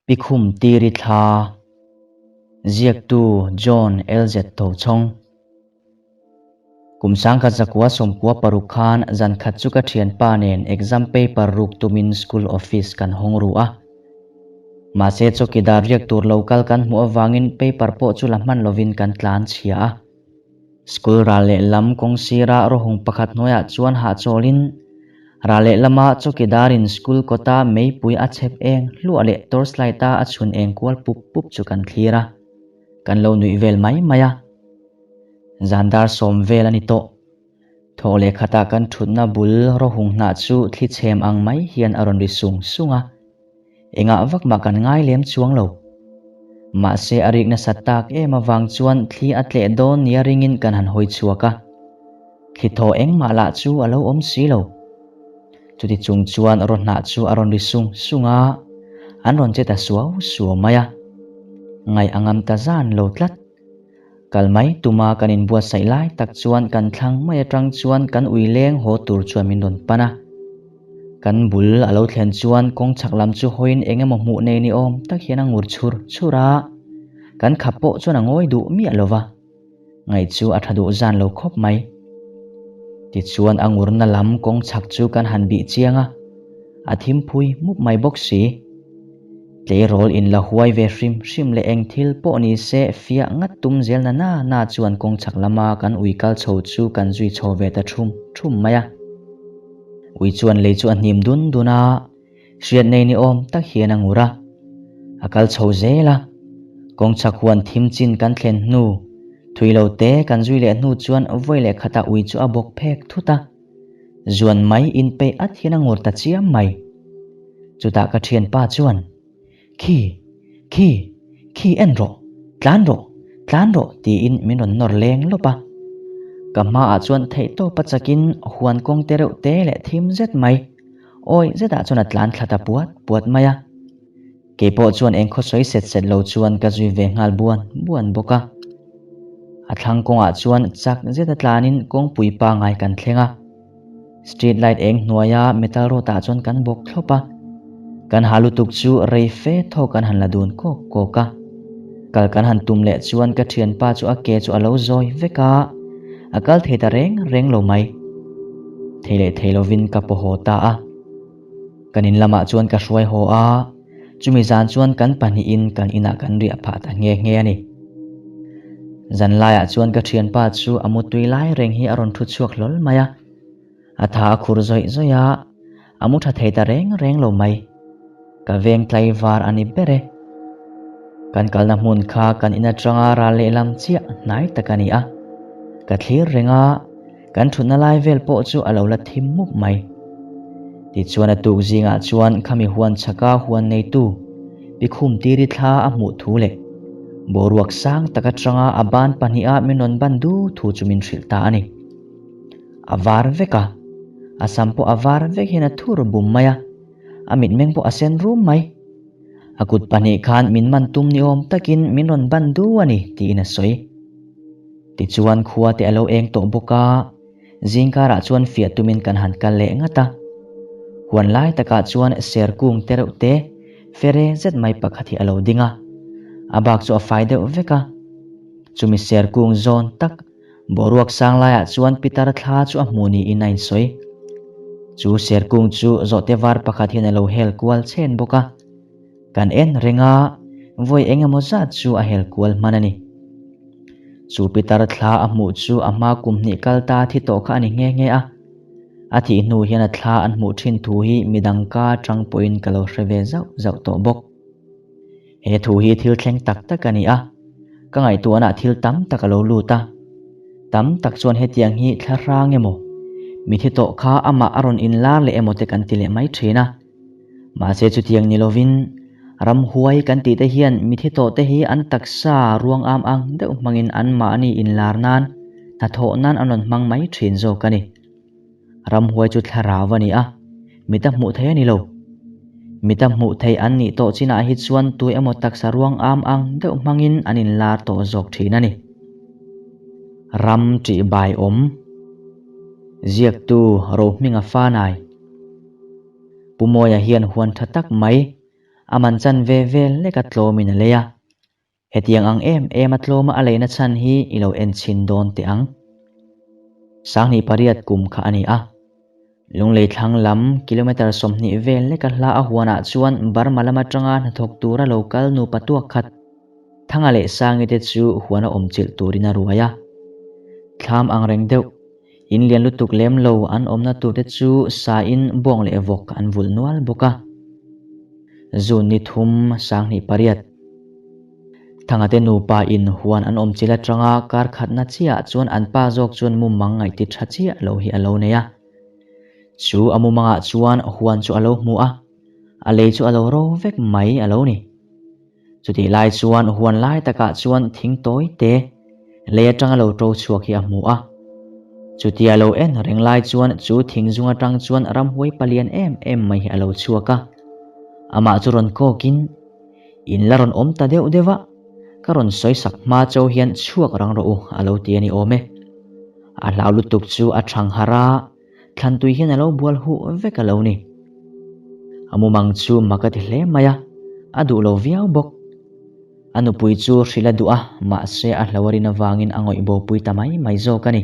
Pi Khum Tiri Thla, Ziaktu John LZ Tochhawng. Kum 1996 khan zan khat chu ka thianpa nen exam paper ruk tumin school office kan hawng ru a. Mahse chawkidar riak tur lo kal kan hmuh avangin paper pawh chu la hman lovin kan tlan chhia a. School ral leh lam kawng sira rawhung pakhat hnuaiah chuan hahchawlin Ral leh lama chawkidarin school kawta meipui a chhep eng hluah leh torchlight a a chhun eng kual pup pup chu kan thlir a, kan lo nuih vel mai mai a. Zan dar sawm vel a ni tawh. Thawh leh khatah kan thutna bul rawhung hnah chu thli chhem ang mai hian a rawn ri sung sung a. Engah vak mah kan ngai lem chuang lo. Mahse a rik nasat tak em avang chuan thli a tleh dawn nia ringin kan han hawi chhuak a. Thli thaw engmah lah chu a lo awm si lo. Chuti chung chuan raw hnah chu a rawn ri sung sung a, an rawn che ta suau suau mai a. Ngaih a ngam ta zan lo tlat. Kal mai tuma kan inbuatsaih lai tak chuan kan thlang mai atang chuan kan ui leng haw tur chuan min rawn pan a. Kan bul a lo thlen chuan kawng chhak lam chu hawiin eng emaw hmuh nei ni awm tak hian a ngur chhur chhur a. Kan khap pawh chuan a ngawi duh miah lo va. Ngaih chu a tha duh zan lo khawp mai. Tichuan a ngurna lam kawng chhak chu kan han bih chiang a, a thim phui mup mai bawk si. Tleirawl in la huai ve hrim hrim leh eng thil pawh ni se fiah ngat tum zel na na na chuan kawng chhak lama kan ui kal chho chu kan zui chho ve ta thum thum mai a. Ui chuan lei chu a hnim dun dun a, Hriat nei ni awm tak hian a ngur a, a kal chho zel a. Kawngchhak huan thim chin kan thlen hnu, thui lo te kan zui leh hnu chuan vawi leh khatah ui chu a bawk phek thut a. Zuan mai inpeih at hian a ngur ta chiam mai. Chutah ka thianpa chuan, Khi, khi, khi en rawh, tlan rawh, tlan rawh tiin min rawn nawr leng lawp a. Ka hmaah chuan theihtawpa chakin huan kawng te reuh te leh thim zet mai. Awi zetah chuan a tlan thla ta puat puat mai a. Kei pawh chuan eng khaw sawi set set lo chuan ka zui ve nghal buan buan bawk a. A thlang kawngah chuan chak zeta tlanin kawngpui pangai kan thleng a. Street light eng hnuaia metal road ah chuan kan bawk thlawp a. Kan ha lutuk chu rei fe thaw kan han la dun kawk kawk a. Kal kan han tum leh chuan ka thianpa chu a ke chu a lo zawi vek a, a kal thei ta reng reng lo mai. Thei leh thei lovin ka paw haw ta a. Kan in lamah chuan ka hruai haw a, chumi zan chuan kan pahnihin kan inah kan riah phah ta nghe nghe a ni. Zan laiah chuan ka thianpa chu a mutui lai reng hi a rawn thu chhuak hlawl mai a. A tha a khur zawih zawih a, a mu tha thei ta reng reng lo mai. Ka veng tlaivar a ni ber e. Kan kalna hmun kha kan in atanga ral lehlam chiah hnai tak a ni a. Ka thlir reng a, kan thutna lai vel pawh chu a lo la thim mup mai. Tichuan a tuk zingah chuan khami huan chhaka huan neitu Pi Khumtiri thla a hmuh thu leh boruak sang tak atanga a ban pahniha min rawn ban du thu chu min hrilh ta a ni. A var vek a, a sam pawh a var vek hian a thur bum mai a, a mitmeng pawh a sen rum mai. A kut pahnih khan min man tum ni awm takin min rawn ban du a ni tiin a sawi. Tichuan khua te a lo eng tawh bawk a, zingkarah chuan fiah tumin kan han kal leh ngat a. Huan lai takah chuan ser kung te reuh te fere zet mai pakhat hi a lo ding a, a bak chu a fai deuh vek a. Chumi ser kung zawn tak Boruak sang laiah chuan pitar thla chu a hmuh niin a insawi. Chu serkung chu zawhte var pakhat hian a lo hel kual chhen bawk a. Kan en reng a, vawi eng emaw zat chu a hel kual hman a ni. Chu pitar thla a hmuh chu a hma kum hnih kal ta thi tawh kha a ni nghe nghe a. A thih hnu hian a thla an hmuh thin thu hi midang ka atang pawhin ka lo hre ve zauh zauh tawh bawk. He thu hi thil thleng tak tak a ni a, ka ngaihtuahna thil tam tak a lo lut a. Tam tak chuan hetiang hi thla hrang emaw, mithi tawh kha amah a rawn inlar leh emaw te kan ti leh mai thin a. Mahse chutiang ni lovin, ramhuai kan tih te hian mithi tawh te hi an taksa ruang am ang deuh hmangin anmahni inlar nan, hnathawh nan an rawn hmang mai thin zawk a ni. Ramhuai chu thlarau a ni a, mita hmuh theih a ni lo. Mita hmuh theih an nih tawh chinah hi chuan tu emaw taksa ruang am ang deuh hmangin an inlar tawh zawk thin a ni. Ram ṭih bai awm. Ziaktu Rohminga Fanai. Pu Mawia hian huan ṭha tak mai. A man chanve vel leka tlawmin a lei a. Hetiang ang em em a tlawma a leina chhan hi i lo en chhin dawn teh ang. 8008 kum kha a ni a. Lunglei thlang lam kilometre 20 vel leka hla a huanah chuan Burma lam atanga hnathawk tura lo kal nupa tuak khat Thanga leh Sangi te chu huana awm chilh turin a ruai a. Thlam ang reng deuh, in lian lutuk lem lo an awmna tur te chu sain bawng leh vawk an vulh nual bawk a. June ni thum 2008. Thanga te nupa in huan an awm chilh atanga kar khatna chiahah chuan an pa zawk chuan mumang ngaihti tha chiah lo hi a lo nei a. Chu a mumangah chuan huan chu a lo hmu a, a lei chu a lo ro vek mai a lo ni. Chutih lai chuan huan lai takah chuan thing tawi te lei atanga lo to chhuak hi a hmu a. Chutia lo en reng lai chuan chu thing zung atang chuan ramhuai palian em em mai hi a lo chhuak a. Amah chu rawn kawkin, In la rawn awm ta deuh deuh a, ka rawn sawi sak hma cho hian chhuak rang rawh u a lo ti a ni awm e. A hlau lutuk chu a thang harh a. Thlantui hian a lo bual huh vek a lo ni. A mumang chu mak a ti hle mai a, a duh lo viau bawk. A nupui chu hrilh a duh a, mahse a hlo a rin avangin a ngawih bopui ta mai mai zawk a ni.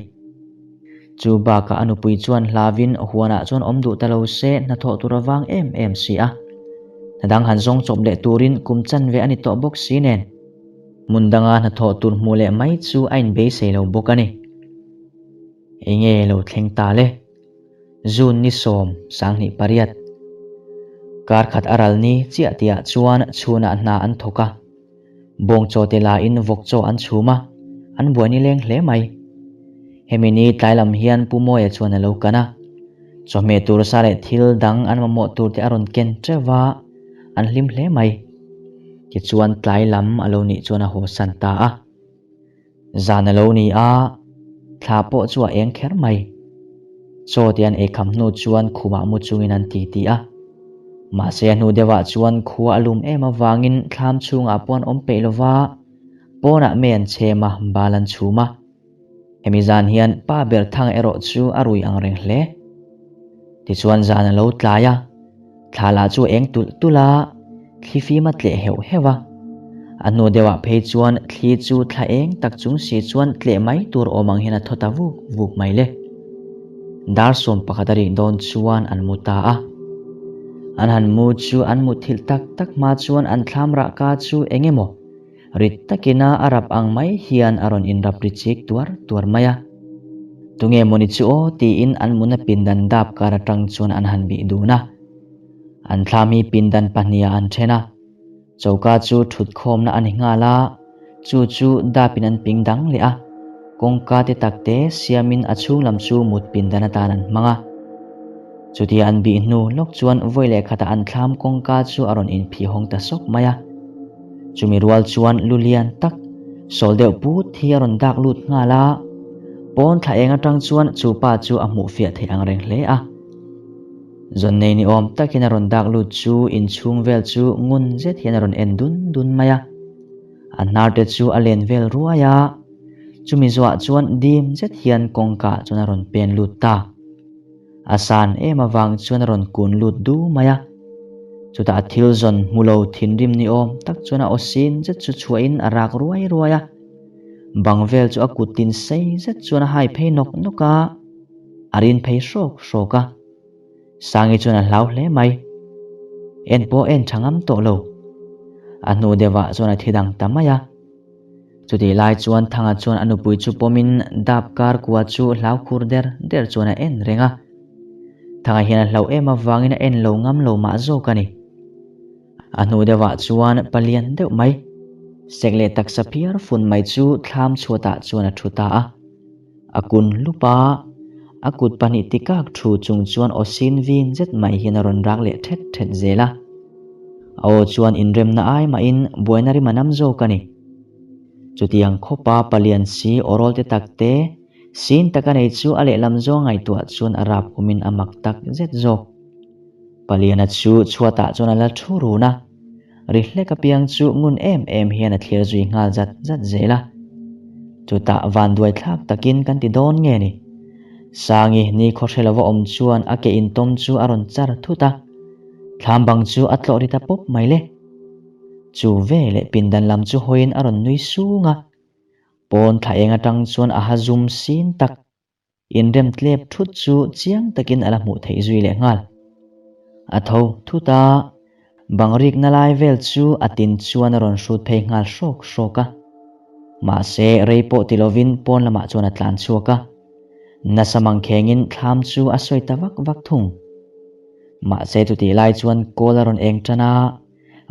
Chu bakah a nupui chuan hlavin huanah chuan awm duh ta lo se hnathawh tur a vang em em si a. Hna dang han zawng chawp leh turin kum chanve a ni tawh bawk si nen. Hmun danga hnathawh tur hmuh leh mai chu a inbeisei lo bawk a ni. Enge lo thleng ta le? June ni 10, 2008. Kar khat a ral ni chiah tihah chuan chhunah hna an thawk a. Bawng chaw te lain vawk chaw an chhum a, an buai nileng hle mai. Hemi ni tlai lam hian Pu Mawia chuan a lo kan a. Chawhmeh tur sa leh thil dang an mamawh tur te a rawn ken teuh va, an hlim hle mai. Tichuan tlai lam a lo nih chuan a haw san ta a. Zan a lo ni a, thla pawh chu a eng kher mai. Chaw te an eikham hnu chuan khumah mu chungin an ti ti a. Mahse a hnu deuhah chuan khua a lum em avangin thlam chhungah pawh an awm peih lo va, pawnah mei an chhem a, bal an chhum a. Hemi zan hian pa ber thang erawh chu a rui ang reng hle. Tichuan zan a lo tlai a. Thla lah chu a eng tulh tulh a, thli fim a tleh heuh heuh a. A hnu deuhah phei chuan thli chu thla eng tak chung si chuan tleh mai tur awm ang hian a thaw ta vuk vuk mai le. Dar 11 a rik dawn chuan an mu ta a. An han mu chu an mutthilh tak tak hma chuan an thlam rah ka chu eng emaw Rit takina a rap ang mai hian a rawn inrap ri chik tuar tuar mai a. Tunge mawni chu aw tiin an muna pindan dap kar atang chuan an han bih dun a. An thlam hi pindan pahniha an then a. Choka chu thut khawmna a ni nghal a, chu chu dapin an ping dang leh a. Kawngka te tak te siamin a chhung lam chu mut pindan atan an hmang a. Chutia an bih hnu lawk chuan vawi leh khatah an thlam kawngka chu a rawn inphih hawng ta sawk mai a. Chumi rual chuan lu lian tak, sawl deuh put hi a rawn dak lut nghal a. Pawn thla eng atang chuan chu pa chu a hmuh fiah theih ang reng hle a. Zawn nei ni awm takin a rawn dak lut chu inchhung vel chu ngun zet hian a rawn en dun dun mai a. A hnar te chu a len vel ruai a. Chumi zuah chuan dim zet hian kawngka chuan a rawn pen lut ta. A san em avang chuan a rawn kun lut du mai a. Chutah a thil zawn hmu lo thinrim ni awm tak chuan a aw sin zet chu chhuahin a rak ruai ruai a. Bang vel chu a kut tin sei zet chuan a hai phei nawk nawk a, a rin phei hrawk hrawk a. Sangi chuan a hlau hle mai. En pawh en tha ngam tawh lo. A hnu deuhah chuan a thi dang ta mai a. Chutih lai chuan Thanga chuan a nupui chu pawmin dap kar kua chu hlau khur der der chuan a en reng a. Thanga hian a hlauh em avangin a en lo ngam lo mah zawk a ni. A hnu deuhah chuan palian deuh mai, sek leh taksa phiar fun mai chu thlam chhuatah chuan a thu ta a. A kun hlup a, a kut pahnih tikak thu chung chuan aw sin vin zet mai hian a rawn rak leh thet thet zel a. A aw chuan inremna ai mahin buaina rim a nam zawk a ni. Chutiang khawpa palian si awrawl te tak te, sin taka nei chu a lehlam zawng ngaihtuah chuan a rap awmin a mak tak zet zawk. Paliana chu chhuatah chuan a la thu run a, ri hlek apiang chu ngun em em hian a thlir zui nghal zat zat zel a. Chutah vanduai thlak takin kan ti dawn nge ni? Sangi ni khaw hre lova awm chuan a ke intawm chu a rawn char thut a. Thlam bang chu a tlawh ri ta pawp mai le. Chu veleh pindan lam chu hawiin a rawn nui sung a, pawn thla eng atang chuan a ha zum sin tak inrem tlep thut chu chiang takin a la hmuh theih zui leh nghal. A tho thut a, bang rikna lai vel chu a tin chuan a rawn hrut phei nghal hrawk hrawk a. Mahse, rei pawh ti lovin pawn lamah chuan a tlan chhuak a. Nasa mangkhengin thlam chu a sawi ta vak vak thung. Mahse, chutih lai chuan kawl a rawn eng tan a,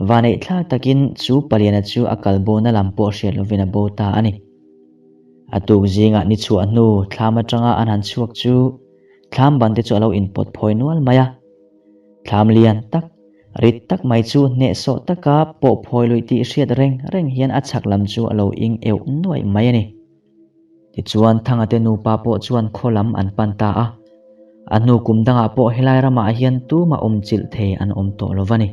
vaneih thlak takin chu paliana chu a kal bona lam pawh hriat lovin a bo ta a ni. A tuk zingah ni chhuah hnu thlam atanga an han chhuak chu thlam ban te chu a lo inpawt phawi nual mai a. Thlam lian tak, rit tak mai chu hnehsawh taka pawh phawi luih tih hriat reng reng hian a chhak lam chu a lo ing euh nuaih mai a ni. Tichuan Thanga te nupa pawh chuan khaw lam an pan ta a. A hnu kum dangah pawh helai ramah hian tumah awm chilh thei an awm tawh lo va ni.